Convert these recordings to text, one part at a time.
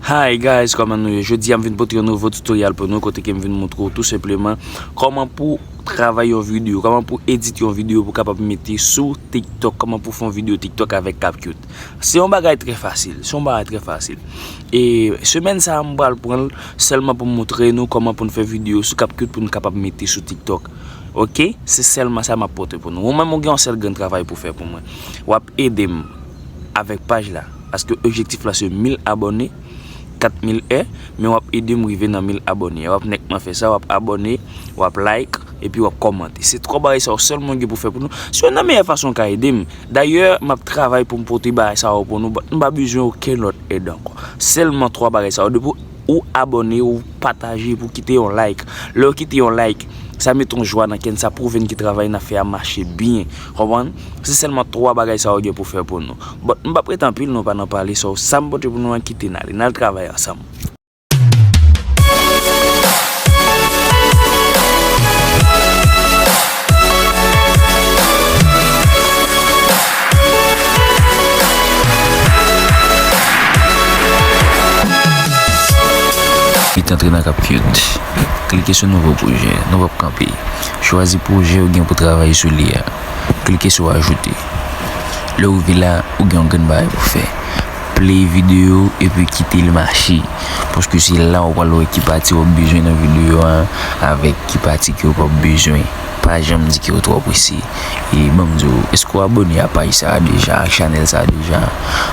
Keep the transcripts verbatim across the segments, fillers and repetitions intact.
Hi guys, kòman nou ye? Jodi a m vin pote yon nouvo tutorial pou nou, kote ke m vin montre w tou senpleman kòman pou travay yon videyo, kòman pou edit yon videyo pou kapab mete sou TikTok, kòman pou fè yon videyo TikTok avèk CapCut. Se yon bagay trè fasil, se yon bagay trè fasil. E semèn sa a m pral pran l sèlman pou m montre nou kòman pou n fè videyo sou CapCut pou n kapab mete sou TikTok. Oke? Se sèlman sa m ap pote pou nou. Ou menm ou gen yon sèl grenn travay pou fè pou mwen. W ap ede m avèk paj la. Paske objektif la se mil abòne, kat mil è, men w ap ede m rive nan mil abòne. W ap nèkman fè sa, w ap abòne, w ap like, epi w ap kòmante. Se twa bagay sa yo sèlman w gen pou fè pou nou. Se youn nan meyè fason w ka ede m. Dayè, m ap travay pou m pote bagay sa yo pou nou, but m pa bezwen okenn lòt èd ankò. Sèlman twa bagay sa yo. Depi ou abòne, ou pataje, pou kite yon like. Lè w kite yon like, sa mete yon jwa nan kè n, sa pwouve n ke travay n ap fè a mache byen. Konprann? Se sèlman twa bagay sa yo gen pou fè pou nou. But m p ap rete anpil non, pa nan pale sa yo. Sa m pote pou nou an, kite n ale. N al travay ansanm. Vit antre nan CapCut. Klike sou nouvo pwojè. Nou p ap kanpe. Chwazi pwojè ou gen pou travay sou li a. Klike sou ajoute. Lè w rive la, ou gen yon grenn bagay pou fè. Play videyo epi kite l mache. Paske se la ou pral wè ki pati w ap bezwen nan videyo a, avèk ki pati ke w p ap bezwen. Pa janm di ke w twò prese. E ban m di w, èske w abòne a paj sa a deja, ak chanèl sa a deja?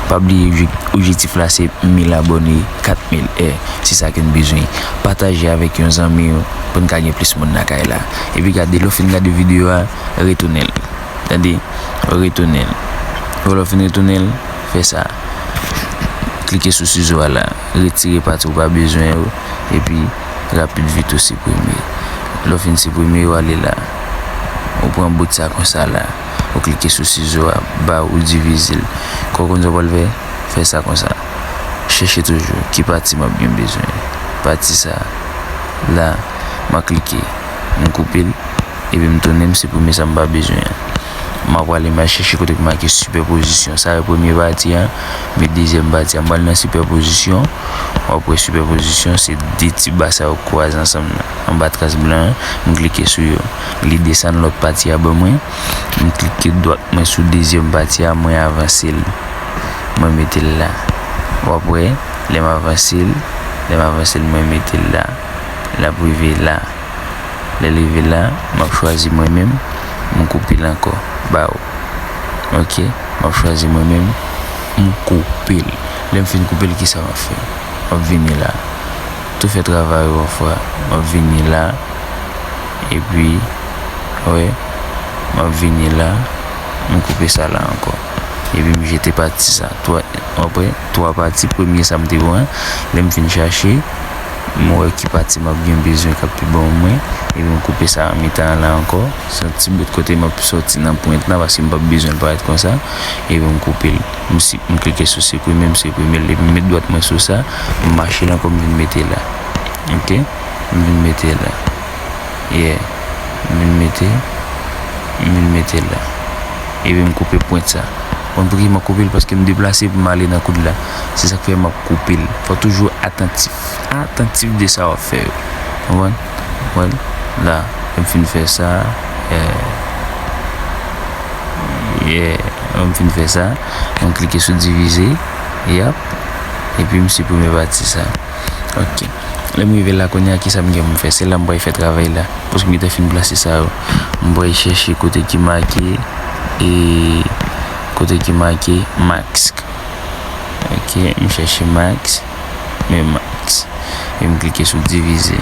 Pa bliye, objek-, objektif la se mil abòne, kat mil è. Se sa ke n bezwen. Pataje avèk yon zanmi w pou n ka gen plis moun lakay la. Epi gade, lè w fin gade videyo a, retounen l. Tande, retounen l. Bon, lè w fin retounen l, fè sa. Klike sou sizo a la. Retire pati ou pa bezwen yo. Epi, rapid vit ou siprime. Lè w fin siprime yo, ale la. Ou pran bout sa konsa la. Ou klike sou sizo a, ba ou divize l. Kò w konn sa w pral fè? Fè sa konsa. Chèche toujou ki pati m ap gen bezwen. Pati sa la, m a klike. M koupe l. Epi m tounen, m siprime sa m pa bezwen an. M a prale, m a chèche kote ki make sipèpozisyon. Sa se premye pati a, men dezyèm pati a, m pral nan sipèpozisyon. W ap wè sipèpozisyon, se de ti ba sa yo kwaze ansanm nan. Anba tras blan an, m klike sou yo. Li desann lòt pati a ban mwen. M klike dwat mwen sou dezyèm pati a, mwen avanse l. Mwen mete l la. W ap wè, lè m avanse l, lè m avanse l, mwen mete l la. L ap rive la. Lè l rive la, m ap chwazi mwen menm, m koupe l ankò, ba ou. Oke, m ap chwazi mwen menm, m koupe l. Lè m fin koupe l, kisa m ap fè? M ap vini la. Tou fè travay ou anfwa. M ap vini la. Epi, wè, m ap vini la. M koupe sa la ankò. Epi m jete pati sa. Twa, w ap wè, twa pati, premye sa m te pran. Lè m fin chache, m wè ki pati m ap gen bezwen k ap pi bon mwen. Epi m koupe sa nan mitan an la ankò. Se yon ti bout kote m ap sòti nan pwent la, paske m p ap bezwen l parèt konsa. Epi m koupe l. M si, m klike sou siprime, m siprime l. Epi m met dwat mwen sou sa, m mache l ankò, m vin mete la. Oke? M vin mete la. Yeah. M vin mete, m vin mete la. Epi m koupe pwent sa. Konn poukisa m ap koupe l? Paske m deplase pou m ale nan koud la. Se sa k fè m ap koupe l. Fò toujou atantif. Atantif de sa w ap fè yo. Konprann? Konprann? La, lè m fin fè sa, yeah. Yeah. Lè m fin fè sa, m klike sou divize. Yap. Epi m siprime pati sa. Ok. Lè m rive la kounye a, kisa m gen pou m fè? Se la m pral fè travay la. Paske m gentan fin plase sa yo. M pral chèche kote ki make, e kote ki make mask. Ok, m chèche mask. Men mask. E m klike sou divize.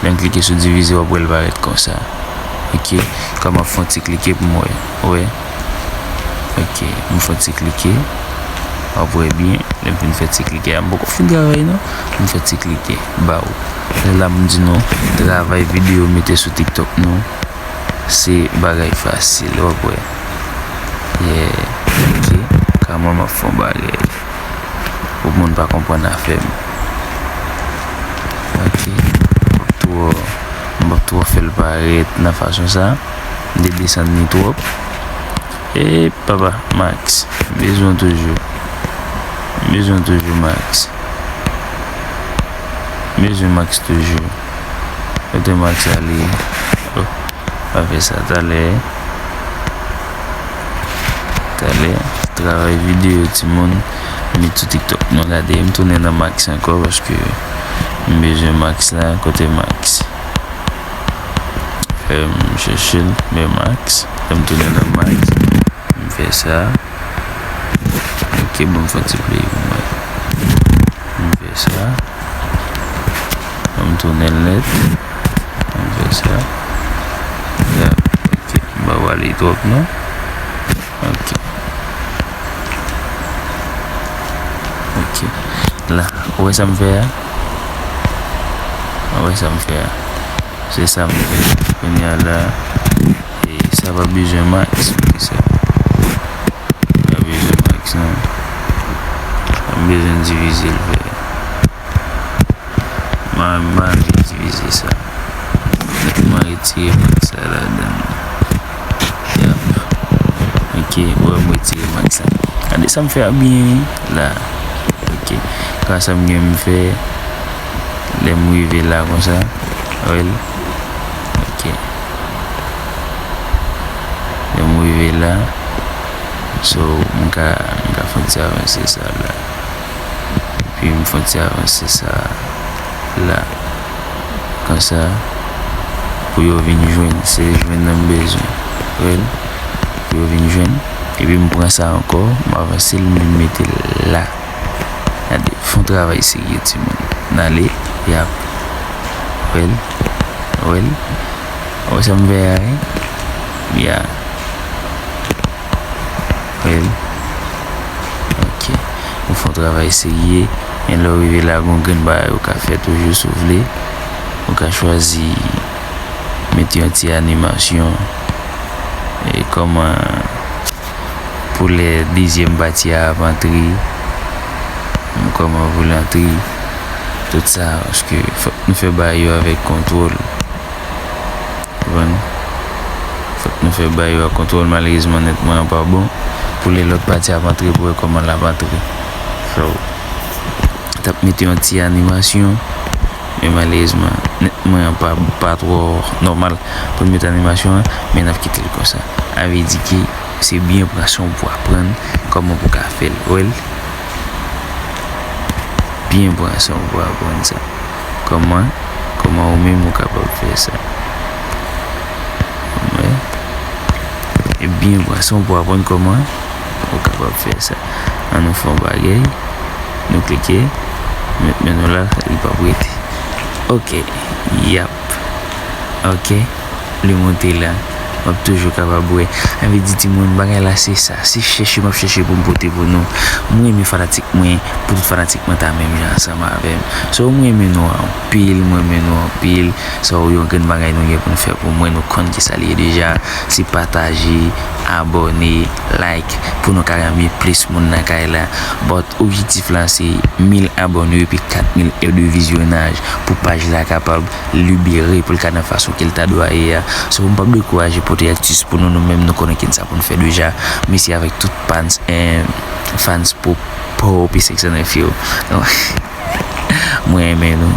Lè m klike sou divize, w ap wè l parèt konsa. Ok. Kòm m ap fè yon ti klike pou m wè. Ou wè? Ok, m fè yon ti klike. W ap wè byen. Lè m fin fè ti klike a, m poko fin travay non. M fè ti klike, ba ou. Se la m di nou, travay videyo mete sou TikTok nou, se bagay fasil, w ap wè. Yeah, ok, kòman m ap fè yon bagay pou moun pa konprann afè m. Ok, m p ap twò, m p ap twò fè l parèt nan fason sa, m te desann li twòp. E papa, Max, m bezwen w toujou. M bezwen w toujou, Max. M bezwen Max toujou. Kote Max ale? Oh, pa fè sa talè. Talè, travay videyo timoun. M met sou TikTok. Nou gade, m tounen nan Max ankò paske m bezwen Max la. Kote Max? Fè m chèche l, men Max. Fè m tounen nan Max. M fè sa. Ok, bon, m fè ti play pou mwen. M fè sa. Ban m tounen l nèt. M fè sa. Ya, ok. M pa pale twòp, non. Ok. Ok. La, ou wè sa m fè a? Ou wè sa m fè a? Se sa m fè. Kounye a la, e sa pa bezwen Max, poukisa? Pa bezwen Max, non. M bezwen divize l, frè. M a, m a anvi divize sa. M a retire Max sa ladan l. Yap. Ok, ou wè m retire Max la. Gade sa m fè a byen, wi. La. Ok. Gade sa m gen m fè. Lè m rive la konsa. Wè l. Ok. Lè m rive la. So, m ka, m ka fè yon ti avanse sa la. Epi m fè yon ti avanse sa la. Konsa, pou yo vin jwenn, se jwenn nan m bezwen. Wè l? Pou yo vin jwenn. Epi m pran sa ankò, m avanse l, m vin mete l la. Gade, fè yon travay serye, timoun. N ale, yap. Wè l? Wè l? Wè sa m fè a, wi? Ya. Wè l? Ok. Ou fè yon travay serye. Men lè w rive la, gon grenn bagay ou ka fè toujou si w vle. Ou ka chwazi mete yon ti animasyon. E kòman pou lè dezyèm pati a ap antre, kòman pou l antre, tout sa, paske fòk nou fè bagay yo avèk kontwòl. Konprann? Fòk nou fè bagay yo ak kontwòl, malerezman nèt mwen an pa bon. Pou lè lòt pati ap antre, pou wè kòman l ap antre. So, t ap mete yon ti animasyon, men malerezman nèt mwen an pa, pa twò nòmal pou n mete animasyon an, men n ap kite l konsa. A vle di ke se byen pran san w pou aprann kòman pou w ka fè l. Wè l? Byen pran san w pou aprann sa. Kòman, kòman ou menm ou kapab fè sa? Wè. E byen pran san w pou aprann kòman ou kapab fè sa. An nou fè yon bagay. Nou klike. Met men nou la, li p ap rete. Ok. Yap. Ok. Li monte la. W ap toujou kapab wè. Sa vle di, timoun, bagay la se sa. Se chèche m ap chèche pou m pote pou nou. Mwen renmen fanatik mwen, pou tout fanatik mwen ta menm jan ansanm avè m. So, mwen renmen nou anpil, mwen renmen nou anpil. So, yon grenn bagay nou gen pou n fè pou mwen, nou konn kisa l ye deja. Se pataje, abòne, like, pou nou ka ranmen plis moun nan kay la. But objektif la se mil abòne epi kat mil è de vizyonaj pou paj la kapab libere, pou l ka nan fason ke l ta dwa ye a. So, m p ap dekouraje pote aktis pou nou, nou menm nou konnen kisa pou n fè deja. Mesi avèk tout fans, eh, fans pou Poppy six oh nine yo. Mwen renmen nou.